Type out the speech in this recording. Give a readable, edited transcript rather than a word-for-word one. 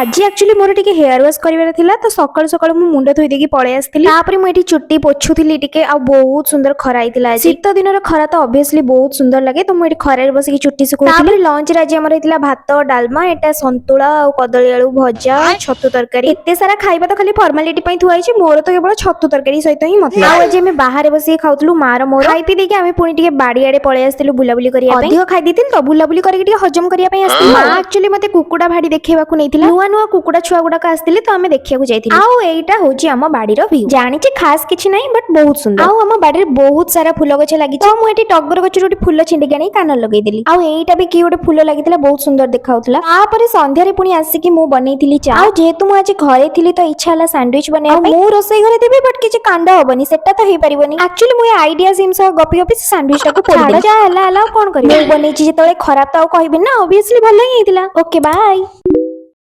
ଆଜି ଆକ୍ଚୁଆଲି ମୋର ଟିକେ ହେୟାର ୱାଶ କରିବାର ଥିଲା, ତ ସକାଳୁ ସକାଳୁ ମୁଁ ମୁଣ୍ଡ ଧୋଇ ଦେଇକି ପଳେଇ ଆସିଥିଲି। ତାପରେ ମୁଁ ଏଠି ଚୁଟି ପୋଛୁଥିଲି ଟିକେ। ଆଉ ବହୁତ ସୁନ୍ଦର ଖରା ହେଇଥିଲା ଆଜି। ଶୀତ ଦିନର ଖରା ତ ଅବଭିୟସଲି ବହୁତ ସୁନ୍ଦର ଲାଗେ। ତ ମୁଁ ଏଠି ଖରାରେ ବସିକି ଚୁଟି ଶୁଖଉଥିଲି। ତାପରେ ଲଞ୍ଚରେ ଆଜି ଆମର ହେଇଥିଲା ଭାତ, ଡାଲମା, ଏଟା ସନ୍ତୁଳା ଆଉ କଦଳୀ ଆଳୁ ଭଜା, ଛତୁ ତରକାରୀ। ଏତେ ସାରା ଖାଇବା ତ ଖାଲି ଫର୍ମାଲିଟି ପାଇଁ ଥୁଆ ହେଇଛି। ମୋର ତ କେବଳ ଛତୁ ତରକାରୀ ସହିତ ହିଁ ମତଲବ। ଆଉ ଆଜି ଆମେ ବାହାରେ ବସିକି ଖାଉଥିଲୁ ମାର ମୋର। ଖାଇ ପିଇ ଦେଇକି ଆମେ ପୁଣି ଟିକେ ବାଡିଆଡେ ପଳେଇ ଆସିଥିଲୁ ବୁଲାବୁଲି କରିବା ପାଇଁ। ଅଧିକ ଖାଇ ଦେଇଥିଲି, ତ ବୁଲାବୁଲି କରିକି ଟିକେ ହଜମ କରିବା ପାଇଁ ଆସିଥିଲି। ମା ଆକ୍ଚୁଆଲି ମତେ କୁକୁଡା ଭାଡି ଦେଖେଇବାକୁ ନେଇଥିଲା। ନୂଆ ନୂଆ କୁକୁଡା ଛୁଆ ଗୁଡାକ ଆସିଥିଲେ, ତ ଆମେ ଦେଖିବାକୁ ଯାଇଥିଲୁ। ଆଉ ଏଇଟା ହଉଛି ଆମ ବାଡିର ଭିଉ। ଜାଣିଛି ଖାସ୍ କିଛି ନାହିଁ, ବଟ୍ ବହୁତ ସୁନ୍ଦର। ଆଉ ଆମ ବାଡିରେ ବହୁତ ସାରା ଫୁଲ ଗଛ ଲାଗିଛି। ତ ମୁଁ ଏଠି ଟଗର ଗଛରୁ ଗୋଟେ ଫୁଲ ଛିଣ୍ଡିକି ଆଣି କାନରେ ଲଗେଇଦେଲି। ଆଉ ଏଇଟା ବି କି ଗୋଟେ ଫୁଲ ଲାଗିଥିଲା, ବହୁତ ସୁନ୍ଦର ଦେଖାଉଥିଲା। ତାପରେ ସନ୍ଧ୍ୟାରେ ପୁଣି ଆସିକି ମୁଁ ବନେଇଥିଲି ଚା। ଆଉ ଯେହେତୁ ମୁଁ ଆଜି ଘରେ ଥିଲି, ତ ଇଚ୍ଛା ହେଲା ସ୍ୟାଣ୍ଡୱିଚ ବନେଇବା ପାଇଁ। ମୁଁ ରୋଷେଇ ଘରେ ଥିବି ବଟ୍ କିଛି କାଣ୍ଡ ହବନି, ସେଟା ତ ହେଇପାରିବନି। ଆକ୍ଚୁଆଲି ମୁଁ ଏ ଆଇଡିଆ ସିମ୍ ସହ ଗପି ଗପି ସେ ସ୍ୟାଣ୍ଡୱିଚ ଟାକୁ ପୋଡ଼ି। ଯାହା ହେଲା ହେଲା, ଆଉ କଣ କରିବି? ମୁଁ ବନେଇଛି ଯେତେବେଳେ, ଖରାପ ତ ଆଉ କହିବିନି ନା। ଅବଭିୟସଲି ଭଲ ହିଁ ହେଇଥିଲା। Okay, bye.